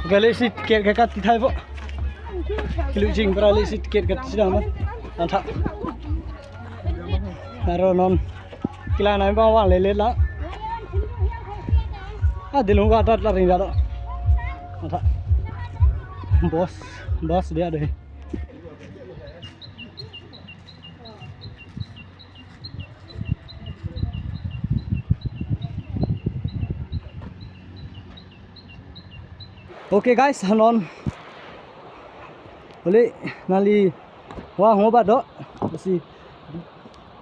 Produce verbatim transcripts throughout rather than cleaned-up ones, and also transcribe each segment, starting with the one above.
Gali si ticket ke kat tithai po. Kilu jing pra le si ticket kat sidang ma. Antha. Aro non. Kila nai bang wang lele la. Ah, dilung ka tat la ring jado. Antha. Bus, bus dia deh. Okay guys, hanon. Ole nali wang ho ba do. Si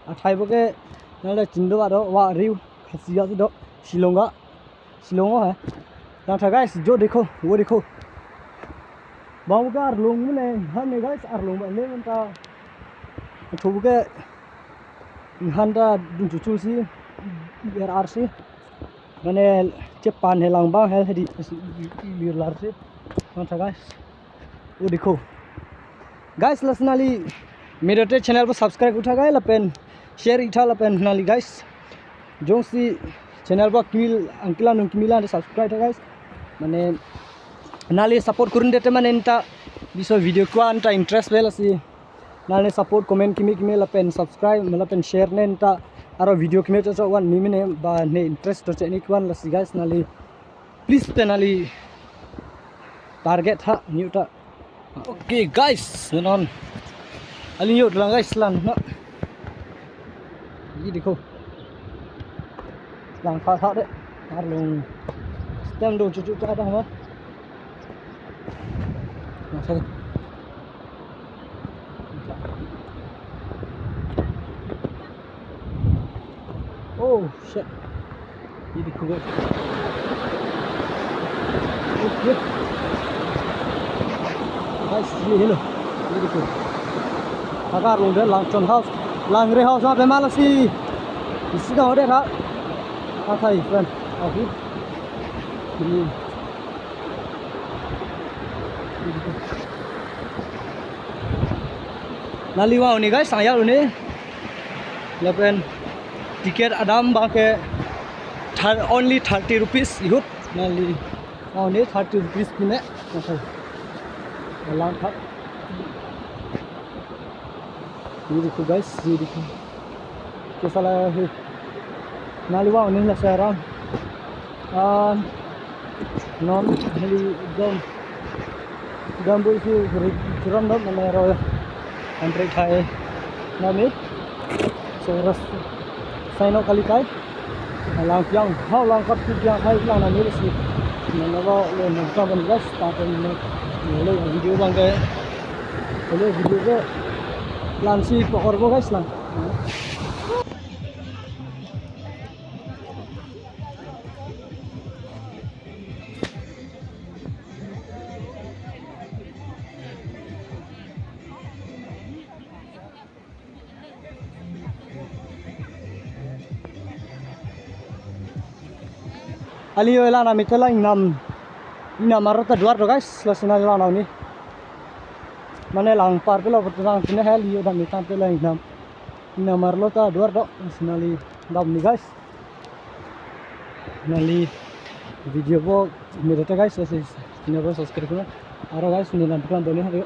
athai bo ke nali chindo ba do, wa riu khasi ya do. Shillong ga. Shillong ho hai. Langtha guys, jo dekho, wo dekho. Bang ke arlong mene, han ne guys, arlong ba ne menta. Thu ke han ta dun chuchul si, er ar si. Mane chepan he lang bang hel hedi, lir lar si. Langtha guys. Wo dekho. Guys, lasi nali Medote channel ko subscribe uttha kai lapen share ittha lapen nali guys. Jongsi channel ba kimil angkilan nung kimila subscribe tha guys. Mane nali support kurun dete mane neta biso video ko anta interest bel si. Nali support comment kimi kimi lapen subscribe lapen share neta aro video kimi cho cho wan ni mene ba ne interest to cheni kwan lasi guys nali. Please, pen nali target ha, new ta. Okay, guys, non. Ali new lang guys, lang na. Ye dekho. Lang pha pha de. Arlong. Stem do chuchu cha da ma. Na sa. Oh shit. Ye dekho guys. Okay. Guys, ye hello. Ye dekho. Agar long de Langchon house, Langre house ma bema lasi. Isi ka hotel ha. Athai friend. Okay. Ye. Ye dekho. Nali wa-un-e guys, saya un-e. Lapen ticket adam bang ke thir-, only thirty rupees ihut. Nali wa-un-e thirty rupees pine. Okay. Lang thak. Ye dekho guys, ye dekho. Kesa la he. Nali wa-un-e la sarang. Ah, non nali dom. Dom bu isu ri-, churam dom mane ro. Antre khai. Nami. So ras. Saino kali kai. Lang piang, hau lang kat piang hai lang nami si. Nang lo lo nang ka ban guys, ta pen lo video bang ke. Lo video ke. Lang si pokor bo guys lang. Ali yo ela na mitela ingnam, ingnam arlo ta duar do guys, lasi nali lang nang ni. Mane lang par pelo pertang pine hel yo dam mitang pelo ingnam. Ingnam arlo ta duar do, lasi nali dam ni guys. Nali video bo Medote guys, lasi channel bo subscribe kona. Aro guys, neli lang tukang doni hari.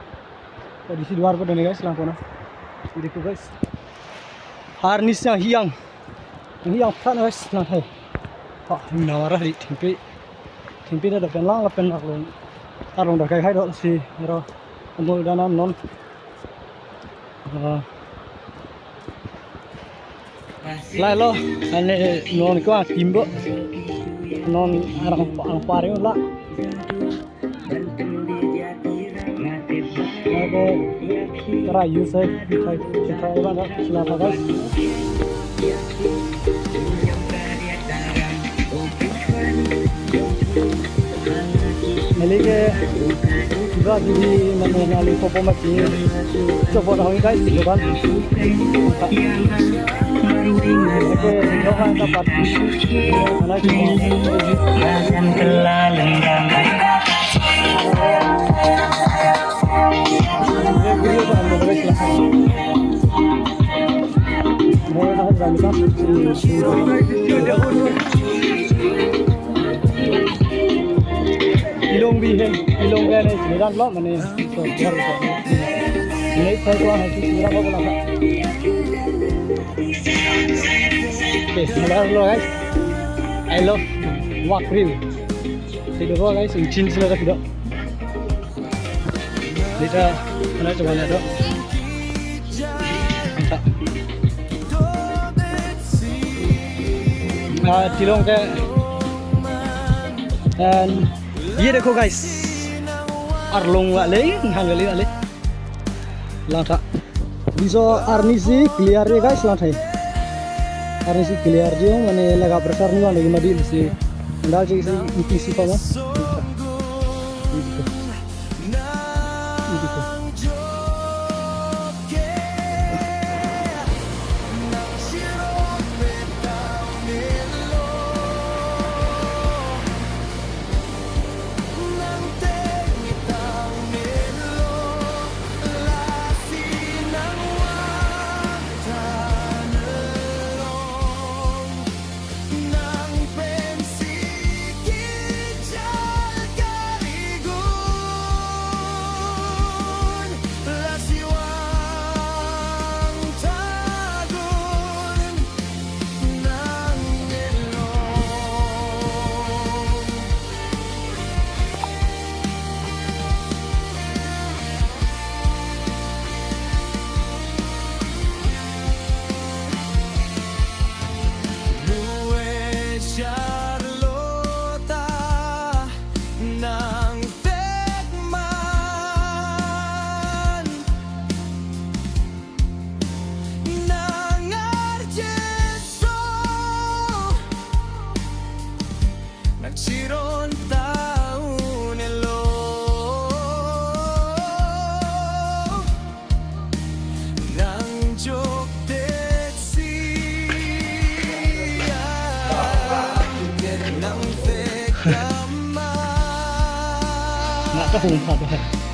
Di si duar bo doni guys, lang kona. Ye dekho guys. Arni sang hiang. Hiang phan guys, lang hai. Ha, ingnam arlo di thengpi. Thengpi da pen lang lapen arlong. Arlong da kai hai do si ro. Amul dana non. Ah. Lahelo, ane non ko akim bo. Non arang ang pari la. Ako try use hai, try, try ba na sila tha guys. Neli ke iba judi mane nali popo mati. Coba dah guys, coba. Oke, coba dapat. Mana coba? Ilong Bi hem, Tilong ke ne chinidan lo, mane, so, ghar ko. Ne sai ko hai chinidan lo la. Okay, hello, hello, guys. I love Wakri. Tidak apa, guys, inchin sila dah tidak. Dita, mana coba lihat dong. Mantap. Ah, Tilong ke. And ye dekho guys. Arlong wale, hang wale wale. Langtha. Biso arnisi clear ye guys, langtha. Arnisi clear ye, mane laga pressure ni wale madi si. Andal cek si, iti si pama. Iti ko. Iti ko. Nang chiron taun elo, nang jok teksi, nang vek kama. Nggak tahu apa.